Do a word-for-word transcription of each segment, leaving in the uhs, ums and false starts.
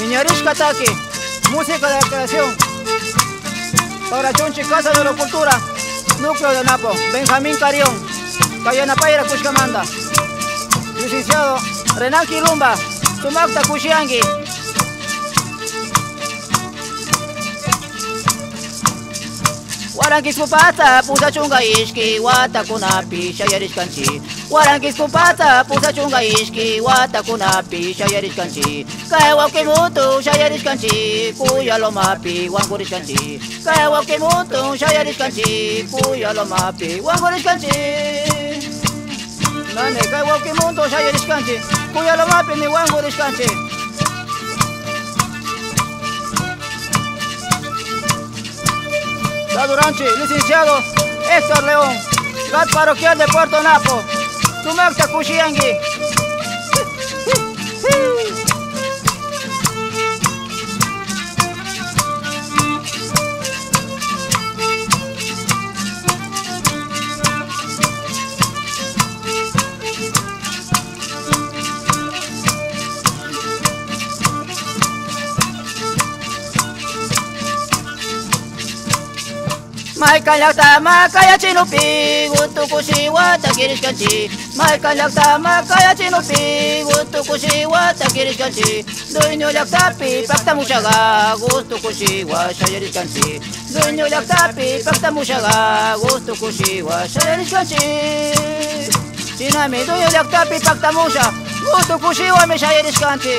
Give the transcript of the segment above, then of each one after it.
Ñarishka taki, música de creación. Taurachunchi Casa de la Cultura, Núcleo de Napo, Benjamín Carrión, kay yanapayra kushkamanta. Licenciado Renan Quilumba, sumakta kushiyanki. Warankiskupata pusa chunka ishki watakunapi shayarishkanchi. Warankiskupata pusa chunka ishki watakunapi shayarishkanchi. Kay wawki muntun shayarishkanchi, Kuya Lomapi wankurishkanchi. Kay wawki muntun shayarishkanchi, Kuya Lomapi wankurishkanchi. Nani, kay wawki muntun shayarishkanchi, Kuya Lomapimi wankurishkanchi. Saludanchi, licenciado Héctor León, GAD parroquial de Puerto Napo. Sumakta kushiyanki. Maykan llakta Makaya chinupi gustu kushiwa takirishkanchi. Maykan llakta Makaya chinupi gustu kushiwa takirishkanchi. Dueño llaktapi paktamushaga gustu kushiwa shayarishkanchi. Dueño llaktapi paktamushaga gustu kushiwa shayarishkanchi. Shinami dueño llaktapi paktamusha gustu kushiwami shayarishkanchi.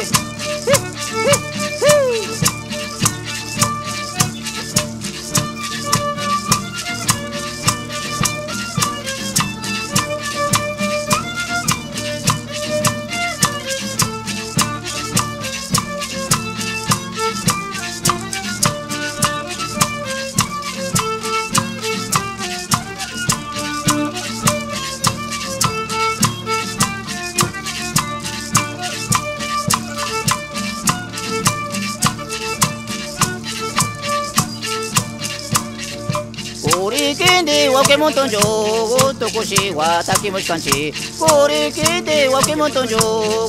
Kurikindi wawki muntunchu gustu kushiwa takimushkanchi. Kurikindi wawki muntunchu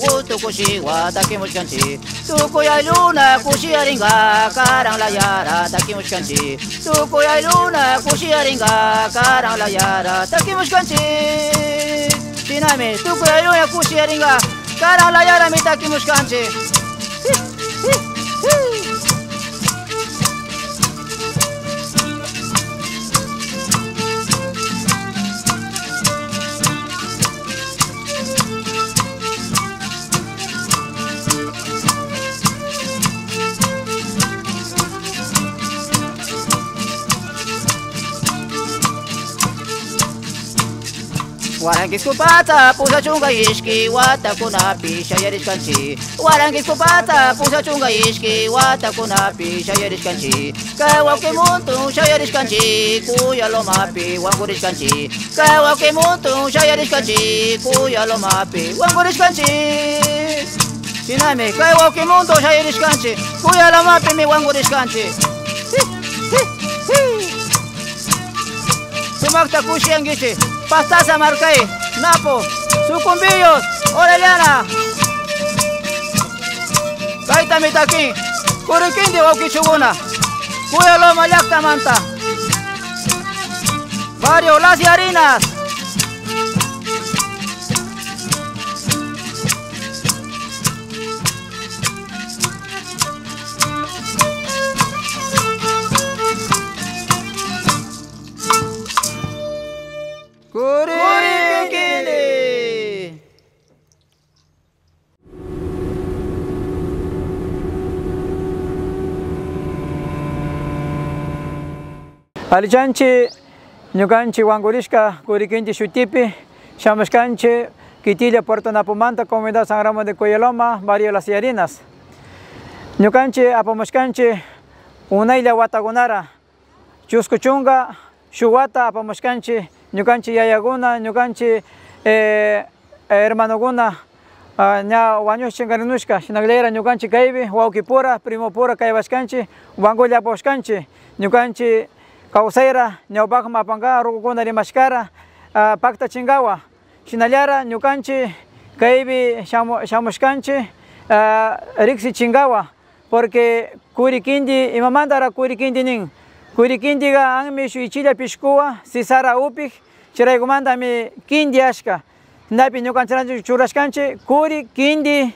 gustu kushiwa takimushkanchi. Tukuy aylluna kushiyaringa karan layara takimushkanchi. Tukuy aylluna kushiyaringa karan layara takimushkanchi. Shinami tukuy aylluna kushiyaringa karan layarami takimushkanchi. Warankiskupata pusa chunka ishki watakunapi shayarishkanchi. Warankiskupata pusa chunka ishki watakunapi shayarishkanchi. Kay wawki muntun shayarishkanchi, Kuya Lomapi wankurishkanchi. Kay wawki muntun shayarishkanchi, Kuya Lomapi wankurishkanchi. Shinami kay wawki muntun shayarishkanchi, Kuya Lomapimi wankurishkanchi. Sumakta kushiyankichi, Pastaza markay, Napo, Sucumbíos, Orellana. Kaytami takin, Kurikindi wawkichikuna, Kuya Loma llaktamanta, barrio Las Yarinas. Kurikindi. Allichanchi, ñukanchi wankurishka Kurikindi shutipi shamushkanchi, Quitilla Puerto Napomanta, Comunidad San Ramón de Cuyaloma, barrio Las Yarinas. Ñukanchi apamushkanchi unaylla watakunara, chusku chunka shuk wata apamushkanchi, ñukanchi yayakuna, ñukanchi, eh, hermanokuna, ah, ña wañushpa chinkarimushka, shinallira ñukanchi kaypi wawkipura, primopura kaywashkanchi, wankulla apashkanchi, ñukanchi kawsayra ñawpakman apanka, rukukuna rimashkara, ah, paktachinkawa. Shinallara ñukanchi kaypi shamu-, shamushkanchi, ah, riksichinkawa. porque kuri kindi, imamantara kuri kindi nin? Kuri kindiga anmi shuk ichilla pishkuwa sisara upik, chayraykumantami kindi ashka. Napi ñukanchik randi churashkanchik kuri kindi,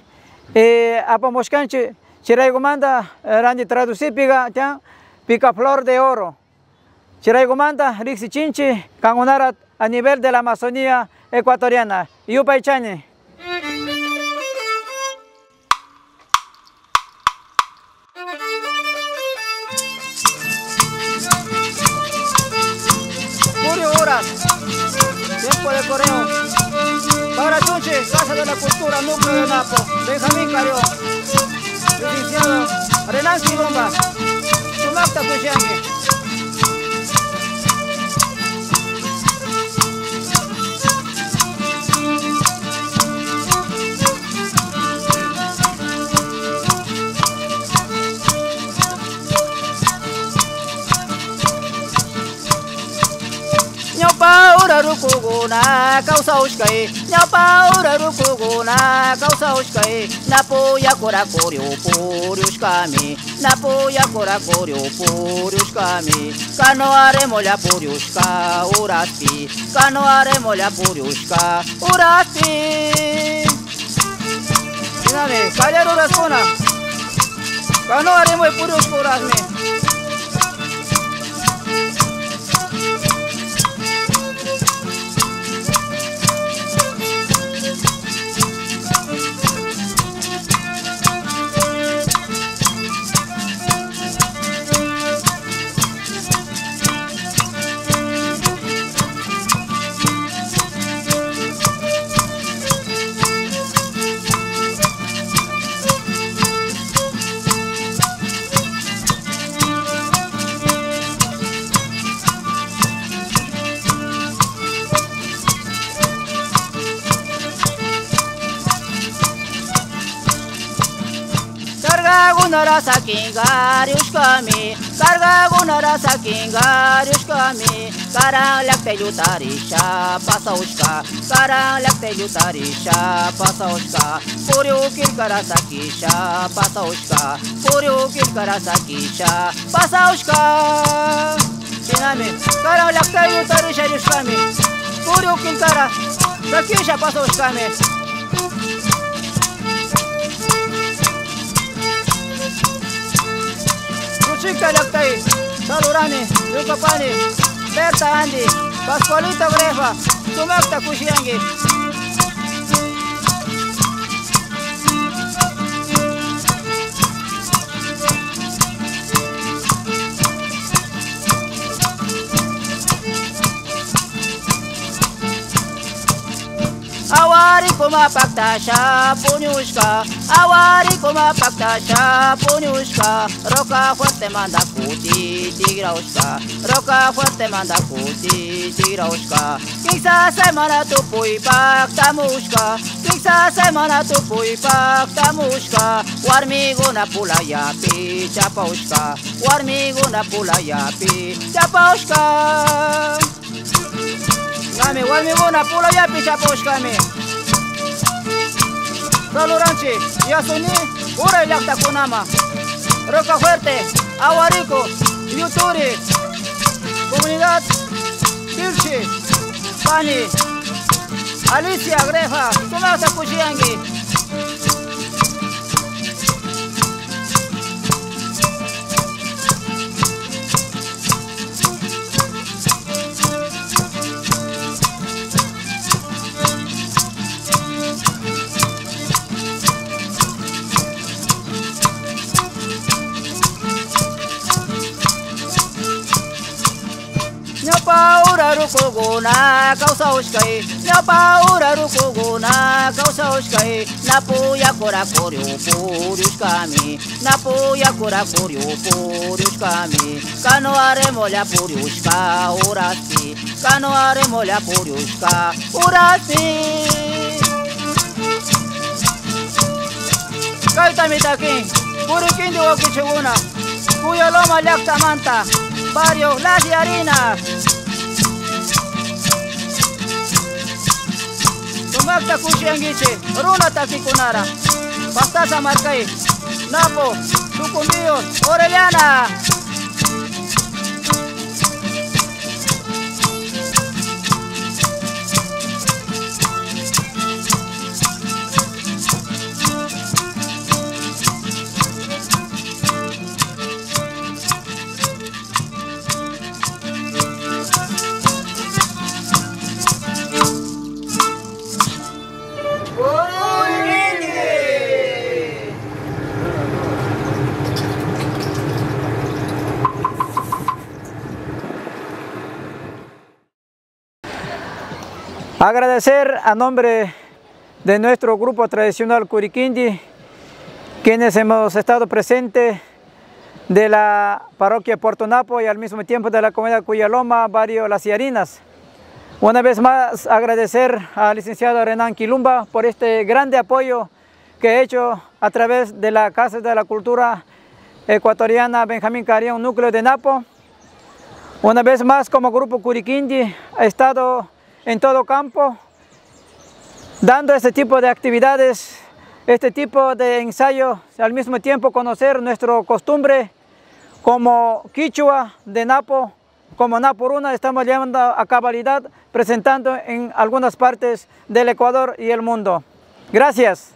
eh, apamushkanchik, chayraykumanta, eh, randi traducipiga tiyan picaflor de oro. Chayraykumanta riksichinchik kankunara a nivel de la Amazonía ecuatoriana. Yupaychani. Julio Horas, tiempo de correo. Para Chunche, Casa de la Cultura, Núcleo de Napo, Benjamín Carrión. Licenciado Renan Quilomba, sumakta kushiyanki. Ñawpa urarukukuna kawsawashkay, ñawpa urarukukuna kawsawashkay, napu yakura kuryu puriushkami, napu yakura kuryu puriushkami, canoa remolla puriushka uraspi, canoa remolla puriushka uraspi. Shinami, kallar uraskuna. Canoa remoy puriushka urasmi. Cargakunara sakin kariushkami, cargakunara sakin kariushkami, karan llakta aylluta risha pasawashka, karan llakta aylluta risha pasawashka, puriu killkara sakisha pasawashka, puriu killkara sakisha pasawashka. Shinami, karan llakta aylluta risha rishkami, puriu killkara sakisha pasawashkami. Kuchika llaktay, saludani, ñukapani, Berta Andi, Pascualita Grefa, sumakta kushiyanki. Awarikuma paktasha puñushka, awarikuma paktasha puñushka, Roca Fuertemanta kuti tikraushka, Roca Fuertemanta kuti tikraushka, kimsa semana tupuy paktamushka, kimsa semana tupuy paktamushka, warmikuna pulayapi chapaushka, warmikuna pulayapi chapaushka. Nami warmikuna pulayapi chapaushkami. Saludanchik, yasuni, uray llaktakunaman. Roca Fuerte, Awariku, Yuturi, Comunidad Pirchi, pani Alicia Grefa, sumakta kushiyanki. Ñawpa urarukukuna kawsawashkay, ñawpa urarukukuna kawsawashkay, napu yakura kuryu puriushkami, napu yakura kuryu puriushkami, canoa remolla puriushka uraspi, canoa remolla puriushka uraspi. Kaytami takin, kuri kindi wawkichikuna, Kuyaloma llaktamanta, barrio Las Yarinas. Sumakta kushiyankichik, runa takikunara. Pastaza markay, napu, Sucumbíos, Orellana. Agradecer a nombre de nuestro grupo tradicional Kurikinti, quienes hemos estado presentes de la parroquia Puerto Napo y al mismo tiempo de la comunidad Cuyaloma, barrio Las Yarinas. Una vez más, agradecer al licenciado Renan Quilumba por este grande apoyo que ha hecho a través de la Casa de la Cultura Ecuatoriana Benjamín Carrión, núcleo de Napo. Una vez más, como grupo Kurikinti, ha estado en todo campo, dando este tipo de actividades, este tipo de ensayo, al mismo tiempo conocer nuestra costumbre como quichua de Napo, como Napo Runa, estamos llevando a cabalidad, presentando en algunas partes del Ecuador y el mundo. Gracias.